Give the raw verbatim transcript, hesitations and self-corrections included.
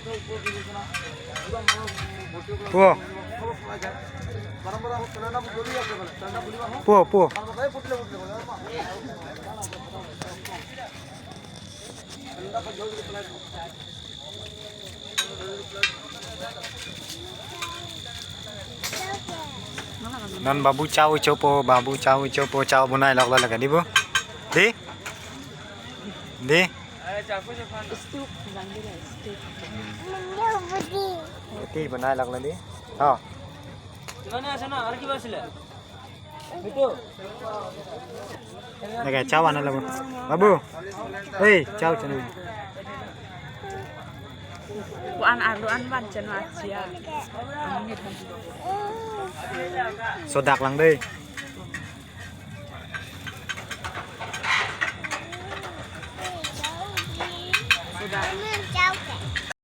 Po. Po, po. Non babu chow chopo, babu chow chopo, chow bonai lok lok lagi di bu. Di? Di? Stew, bilang dia lah, stew. Stew bonai lok lagi di. Oh. Mana sana, ada kiba sila? Itu. Lagi chow ana labu. Babu. Hei, chow chana. Kuan alu an ban chana achi a. Angin itu. Sodak lang dei. Sodak.